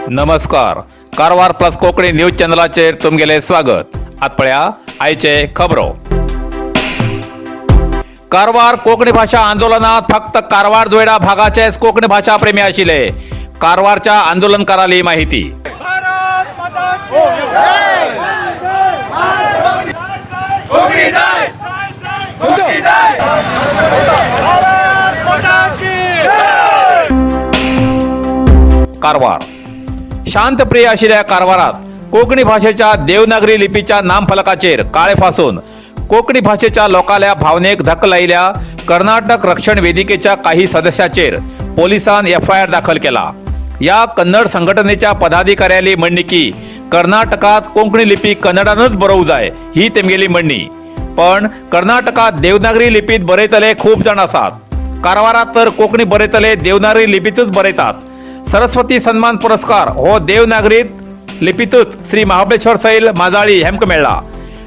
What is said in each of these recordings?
नमस्कार, Karwar plus Konkani news चॅनलाचेर तुमगेलें स्वागत. आत पळया आयचे खबरो. कारवार कोंकणी भाशा आंदोलनात फक्त कारवार जोयडा भागाचेच कोंकणी भाशा प्रेमी आशिल्ले, कारवारच्या आंदोलनकाराली माहिती. भारत माता की जय! कोकणी जाय, कोकणी जाय, भारत माता की जय! कारवार शांतप्रिय आशिल्ल्या कारवारात कोंकणी भाशेच्या देवनागरी लिपीच्या नामफलकाचेर काळे फासून कोंकणी भाशेच्या लोकांल्या भावनेक धक्क लायिल्ल्या कर्नाटक रक्षण वेदिकेच्या काही सदस्याचेर पोलिसान एफआयआर दाखल केला. या कन्नड संघटनेच्या पदाधिकाऱ्याली म्हणणी की कर्नाटकात कोंकणी लिपी कन्नडानच बरोवं जाय, ही तेमगेली म्हणणी. पण कर्नाटकात देवनागरी लिपीत बरयतले खूब जाण आसात. कारवारात तर कोंकणी बरयतले देवनागरी लिपीतच बरयतात. सरस्वती सन्मान पुरस्कार हो देवनागरीत लिपीतच श्री महाबळेश्वर सैल माजाळी हेमकां मेळ्ळा.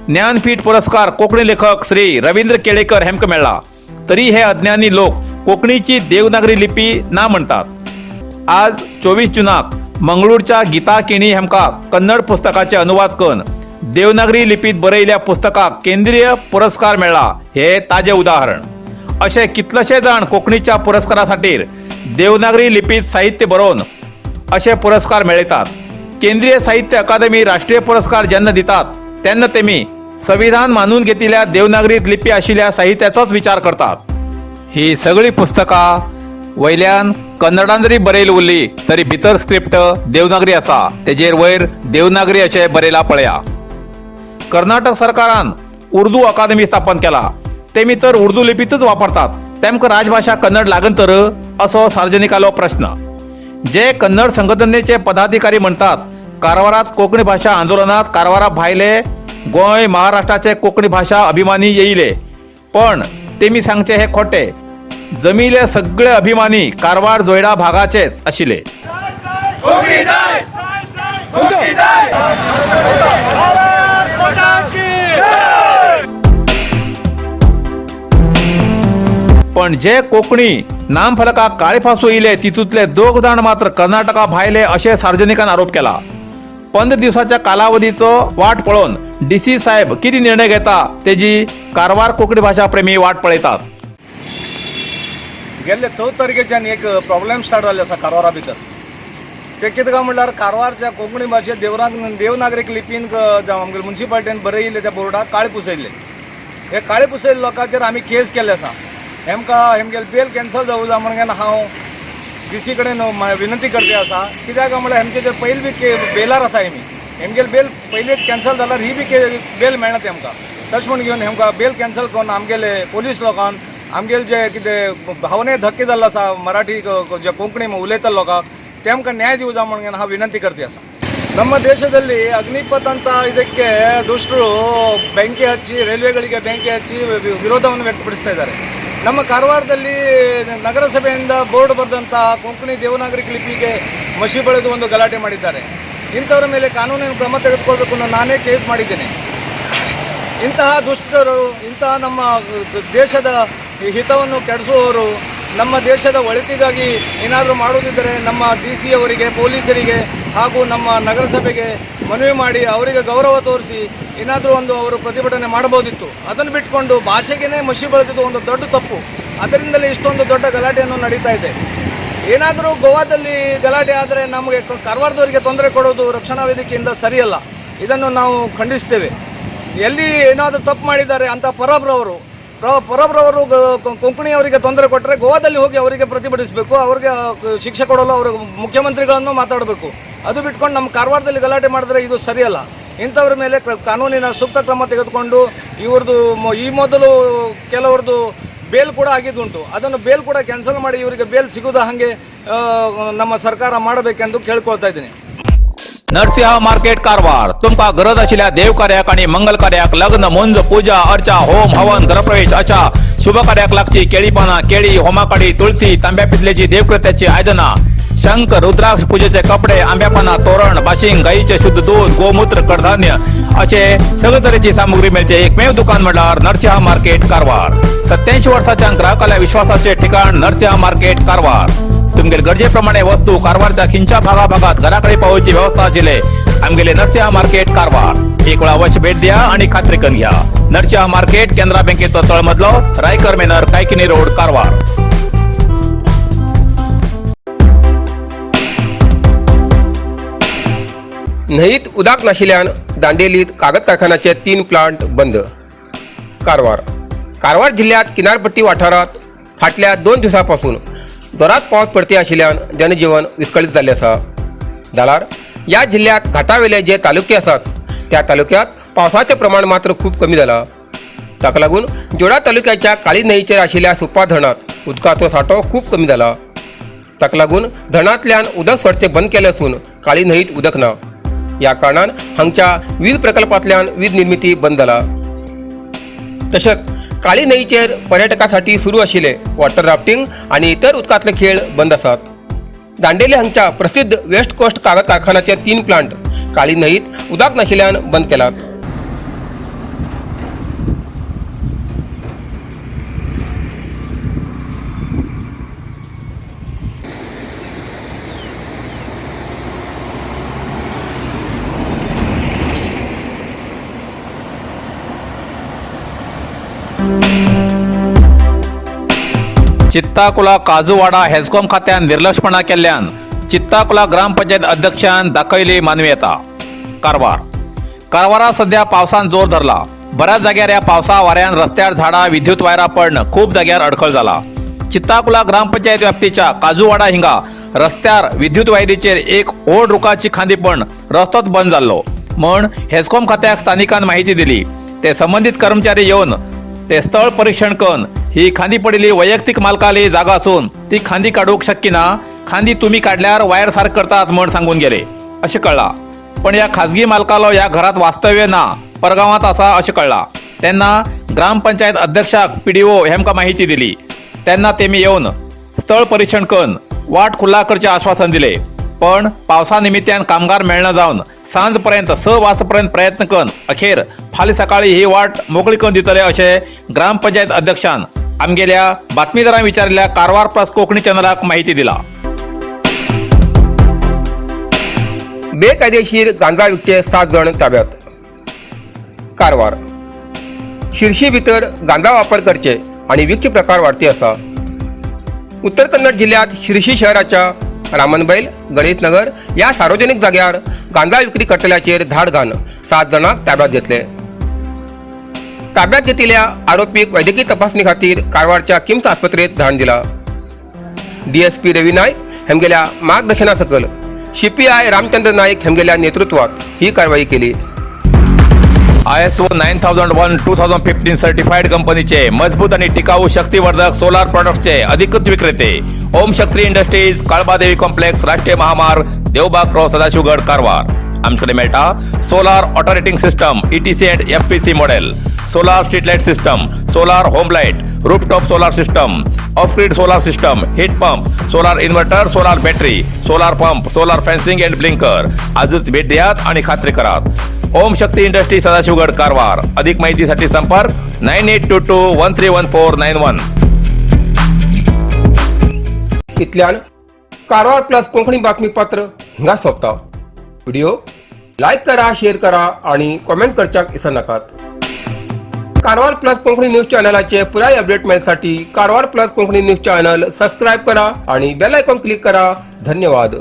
ज्ञानपीठ पुरस्कार कोंकणी लेखक श्री रवींद्र केळेकर हेमकां मेळ्ळा. तरी हे अज्ञानी लोक कोंकणीची देवनागरी लिपी ना म्हणतात. आज 24 जुनाक मंगळूरच्या गीता केणी हेमकां कन्नड पुस्तकाचे अनुवाद करून देवनागरी लिपीत बरयल्या पुस्तकाक केंद्रीय पुरस्कार मेळ्ळा, हे ताजें उदाहरण. अशे कितलेशे जाण कोंकणीच्या पुरस्कारा खातीर देवनागरी लिपीत साहित्य बरोवन अशे पुरस्कार मेळयतात. केंद्रीय साहित्य अकादमी राष्ट्रीय पुरस्कार जेन्ना दितात तेन्ना तेमी संविधान मानून घेतिल्ल्या देवनागरीत लिपी आशिल्ल्या साहित्याचोच विचार करतात. ही सगळी पुस्तकां वयल्यान कन्नडान जरी बरयली उरली तरी भितर स्क्रिप्ट देवनागरी आसा. तेजेर वयर देवनागरी अशें बरयलां पळया. कर्नाटक सरकारान उर्दू अकादमी स्थापन केला. तेमी तर उर्दू लिपीतच वापरतात. तेमकां राजभाशा कन्नड लागन तर, असो सार्वजनिकालो प्रश्न. जे कन्नड संघटनेचे पदाधिकारी म्हणतात, कारवारात कोंकणी भाशा आंदोलनात कारवारा भायले, गोंय, महाराष्ट्राचे कोंकणी भाशा अभिमानी येयले, पण तेमी सांगचे हे खोटे. जमिले सगळे अभिमानी कारवार जोयडा भागाचेच आशिल्ले. कोकणी जाय, कोकणी जाय, भारत माता की जय! पण जे कोंकणी नामफलकाक काळे फासू येयले तितूंतले दोग जाण मात्र कर्नाटका भायले अशें सार्वजनिकान आरोप केला. 15 दिवसाच्या कालावधीचो वाट पळोवन डीसी साहेब कितें निर्णय घेता तेजी कारवार कोंकणी भाशा प्रेमी वाट पळयतात. गेल्ले 14 तारखेच्यान एक प्रॉब्लेम स्टार्ट जाल्ले आसा कारवारा भितर. ते कितें काय म्हणल्यार, कारवारच्या कोंकणी भाशेत देवराक देवनागरीक लिपीन आमगेले मुन्सिपालिटीन बरयिल्ले त्या बोर्डाक काळे पुसयल्ले. हे काळे पुसयल्ले लोकांचेर आमी केस केल्ले आसा. हेमकां हेमगेले बेल कॅन्सल जावूं जाय म्हणून हांव डीसी कडेन विनंती करते आसा. कित्याक काय म्हणल्यार, हेमचे पयलीं बी बेलार आसा हेमी. हेमगेले बेल पयलींच कॅन्सल जाल्यार ही बी बेल मेळना तेमकां. तशें म्हूण घेवन हेमकां बेल कॅन्सल करून आमगेले पोलीस लोकांक आमगेले जे कितें भावने धक्के जाल्लो आसा मराठी जे कोंकणी उलयता लोकांक, तेमकां न्याय दिवं जाय म्हणून हांव विनंती करते आसा. ನಮ್ಮ ದೇಶದಲ್ಲಿ ಅಗ್ನಿಪಥ್ ಅಂತ ಇದಕ್ಕೆ ದುಷ್ಟರು ಬೆಂಕಿ ಹಚ್ಚಿ, ರೈಲ್ವೆಗಳಿಗೆ ಬೆಂಕಿ ಹಚ್ಚಿ ವಿರೋಧವನ್ನು ವ್ಯಕ್ತಪಡಿಸ್ತಾ ಇದ್ದಾರೆ. ನಮ್ಮ ಕಾರವಾರದಲ್ಲಿ ನಗರಸಭೆಯಿಂದ ಬೋರ್ಡ್ ಬರೆದಂಥ ಕೊಂಕಣಿ ದೇವನಾಗರಿಕ ಲಿಪಿಗೆ ಮಸಿ ಬಳಿದು ಒಂದು ಗಲಾಟೆ ಮಾಡಿದ್ದಾರೆ. ಇಂಥವರ ಮೇಲೆ ಕಾನೂನಿನ ಕ್ರಮ ತೆಗೆದುಕೊಳ್ಬೇಕು ಅನ್ನೋ ನಾನೇ ಕೇಸ್ ಮಾಡಿದ್ದೇನೆ. ಇಂತಹ ದುಷ್ಟರು, ಇಂತಹ ನಮ್ಮ ದೇಶದ ಹಿತವನ್ನು ಕೆಡಿಸುವವರು, ನಮ್ಮ ದೇಶದ ಒಳಿತಿಗಾಗಿ ಏನಾದರೂ ಮಾಡುವುದಿದ್ದರೆ ನಮ್ಮ ಡಿಸಿ ಅವರಿಗೆ, ಪೊಲೀಸರಿಗೆ ಹಾಗೂ ನಮ್ಮ ನಗರಸಭೆಗೆ ಮನವಿ ಮಾಡಿ, ಅವರಿಗೆ ಗೌರವ ತೋರಿಸಿ ಏನಾದರೂ ಒಂದು ಅವರು ಪ್ರತಿಭಟನೆ ಮಾಡಬಹುದಿತ್ತು. ಅದನ್ನು ಬಿಟ್ಕೊಂಡು ಭಾಷೆಗೇ ಮಸಿ ಬಳಿದಿದ್ದು ಒಂದು ದೊಡ್ಡ ತಪ್ಪು. ಅದರಿಂದಲೇ ಇಷ್ಟೊಂದು ದೊಡ್ಡ ಗಲಾಟೆಯನ್ನು ನಡೀತಾ ಇದೆ. ಏನಾದರೂ ಗೋವಾದಲ್ಲಿ ಗಲಾಟೆ ಆದರೆ ನಮಗೆ ಕಾರವಾರದವರಿಗೆ ತೊಂದರೆ ಕೊಡೋದು ರಕ್ಷಣಾ ವೇದಿಕೆಯಿಂದ ಸರಿಯಲ್ಲ. ಇದನ್ನು ನಾವು ಖಂಡಿಸ್ತೇವೆ. ಎಲ್ಲಿ ಏನಾದರೂ ತಪ್ಪು ಮಾಡಿದ್ದಾರೆ ಅಂತ ಪರಬ್ರವರು ಪರಬ್ರವರು ಕೊಂಕಣಿಯವರಿಗೆ ತೊಂದರೆ ಕೊಟ್ಟರೆ ಗೋವಾದಲ್ಲಿ ಹೋಗಿ ಅವರಿಗೆ ಪ್ರತಿಭಟಿಸಬೇಕು, ಅವರಿಗೆ ಶಿಕ್ಷೆ ಕೊಡಲು ಅವರು ಮುಖ್ಯಮಂತ್ರಿಗಳನ್ನು ಮಾತಾಡಬೇಕು. ಅದು ಬಿಟ್ಕೊಂಡು ನಮ್ಮ ಕಾರವಾರದಲ್ಲಿ ಗಲಾಟೆ ಮಾಡಿದ್ರೆ ಇದು ಸರಿಯಲ್ಲ. ಇಂಥವ್ರ ಮೇಲೆ ಕಾನೂನಿನ ಸೂಕ್ತ ಕ್ರಮ ತೆಗೆದುಕೊಂಡು, ಇವ್ರದ್ದು ಈ ಮೊದಲು ಕೆಲವ್ರದ್ದು ಬೇಲ್ ಕೂಡ ಆಗಿದ್ದುಂಟು. ಅದನ್ನು ಬೇಲ್ ಕೂಡ ಕ್ಯಾನ್ಸಲ್ ಮಾಡಿ ಇವರಿಗೆ ಬೇಲ್ ಸಿಗುದ ಹಾಗೆ ನಮ್ಮ ಸರ್ಕಾರ ಮಾಡಬೇಕೆಂದು ಕೇಳ್ಕೊಳ್ತಾ ಇದ್ದೀನಿ. नरसिंह मार्केट कारवार. तुमकां गरज आशिल्ल्या देव कार्याक आनी मंगल कार्याक, लग्न, मुंज, पूजा अर्चा, होम हवन, घरप्रवेश अशा शुभ कार्याक लागची केळी पानां, केळी, होमाकाडी, तुळसी, तांब्या पितलेची देवकृत्याची आयदनां, शंख, रुद्राक्ष, पूजेचे कपडे, आंब्या पानां, तोरण, बाशिंग, गायीचे शुद्ध दूध, गोमूत्र, कडधान्य असे सगळे तरेची सामुग्री मेळचे एकमेव दुकान म्हणल्यार नरसिंह मार्केट कारवार. 87 वर्साच्या ग्राहकाल्या विश्वासाचे ठिकाण नरसिंह मार्केट कारवार. तुमगेले गरजे प्रमाणे वस्तू कारवारच्या खिंच्या भागा भागात घराकडे पावोवची व्यवस्था आशिल्ले आमगेले नरसिंहा मार्केट कारवार. एक वेळा अवश्य भेट द्या आणि खात्री करून घ्या. नरसिंहा मार्केट, केनरा बँकेचो तळमजलो, रायकर मेनर, कायकिनी रोड, कारवार. न्हंयीत उदक नाशिल्ल्यान दांडेलीत कागद कारखान्याचे 3 प्लांट बंद. कारवार. कारवार जिल्ह्यात किनारपट्टी वाठारात फाटल्या 2 दिवसां पासून जोरात पावस पडती आशिल्ल्यान जनजीवन विस्कळीत जाल्लें आसा. जाल्यार ह्या जिल्ह्यात घाटावेले जे तालुके आसात त्या तालुक्यात पावसाचें प्रमाण मात्र खूब कमी जाला. ताका लागून जोडा तालुक्याच्या काळी न्हंयचेर आशिल्ल्या सुप्पा धरणांत उदकाचो सांठो खूब कमी जाला. ताका लागून धरणांतल्यान उदक सोडचें बंद केलें आसून काळी न्हंयत उदक ना. ह्या कारणान हांगच्या वीज प्रकल्पांतल्यान वीज निर्मिती बंद जाला. तशेंच काळी न्हंयचेर पर्यटकांसाठी सुरू आशिल्ले वॉटर राफ्टिंग आनी इतर उदकांतले खेळ बंद आसात. दांडेली हांगच्या प्रसिद्ध वेस्ट कोस्ट कागद कारखान्याचे 3 प्लांट काळी न्हंयत उदक नाशिल्ल्यान बंद केलात. चित्ताकुला काजूवाडा हेस्कॉम खात्यान निर्लक्षपणा केल्ल्यान चित्ताकुला ग्रामपंचायत अध्यक्षान दाखयली मानवीयता. कारवार. कारवारात सध्या पावसान जोर धरला. बऱ्याच जाग्यार ह्या पावसा वाऱ्यान रस्त्यार झाडां, विद्युत वायरां पडण खूब जाग्यार अडखळ जाला. चित्ताकुला ग्रामपंचायत व्याप्तीच्या काजूवाडा हिंगा रस्त्यार विद्युत वायरीचेर एक व्हड रुखाची खांदी पडून रस्तोच बंद जाल्लो म्हण हेस्कॉम खात्याक स्थानिकान माहिती दिली. ते संबंधित कर्मचारी येवन ते स्थळ परीक्षण करून ही खांदी पडिल्ली वैयक्तीक मालकाली जागा असून ती खांदी काडूंक शक्य ना, खांदी तुमी काडल्यार वायर सारक करतात म्हण सांगून गेले अशें कळ्ळां. पण ह्या खाजगी मालकालो ह्या घरात वास्तव्य ना, परगांवांत आसा अशें कळ्ळां. तेन्ना ग्रामपंचायत अध्यक्षाक पीडीओ हेमकां माहिती दिली. तेन्ना तेमी येवन स्थळ परीक्षण करून वाट खुल्ला करचें आश्वासन दिले. पण पावसा निमित्यान कामगार मेळना जावन सांज पर्यंत 6 वाजता पर्यंत प्रयत्न करून अखेर फाल्यां सकाळी ही वाट मोकळी करून दितले अशें ग्रामपंचायत अध्यक्षान आमगेल्या बातमीदारान विचारिल्ल्या कारवार प्लस कोंकणी चॅनलाक माहिती दिला. बेकायदेशीर गांजा विकचे 7 जण ताब्यात. कारवार. शिर्शी भितर गांजा वापर करचे आणि विकचे प्रकार वाढती आसा. उत्तर कन्नड जिल्ह्यात शिर्शी शहराच्या रामनबैल, गणेशनगर या सार्वजनिक जाग्यार गांजा विक्री करतल्याचेर धाड घालून 7 जाणांक ताब्यात घेतले. ताब्यात घेतिल्ल्या आरोपीक वैजकी तपासणी खातीर कारवारच्या किम्स आस्पत्रेत धाडून दिला. डीएसपी रवी नायक हेमगेल्या मार्गदर्शना सकल सीपीआय रामचंद्र नाईक हेमगेल्या नेतृत्वात ही कारवाई केली. ISO 9001:2015 certified कंपनीचे मजबूत आणि टिकाऊ शक्तिवर्धक सोलार प्रॉडक्ट्सचे अधिकृत विक्रेते ओम शक्ती इंडस्ट्रीज, काळबादेवी कॉम्प्लेक्स, राष्ट्रीय महामार्ग, देवबाग क्रॉस, सदाशिवगड, कारवार. आमच्याकडे मेळटा solar alternating system, ETC and FPC model, solar street light system, solar home light, rooftop solar system, off grid solar system, heat pump, solar inverter, solar battery, solar pump, solar fencing and blinker. आजच भेट द्यात आणि खात्री करात. ओम शक्ती industry, Sadashivgad, Karwar. अधिक माहितीसाठी संपर्क 9822131491. इतल्यान कारवार प्लस कोंकणी बातमीपत्र हिंगा सोंपता. व्हिडिओ लायक करा, शेअर करा आणि कॉमेंट करच्याक विसरनाकात. कारवार प्लस कोंकणी न्यूज चॅनलाचे पुराय update मेळसाठी Karwar plus Konkani news channel subscribe करा आणि बेल आयकॉन क्लिक करा. धन्यवाद.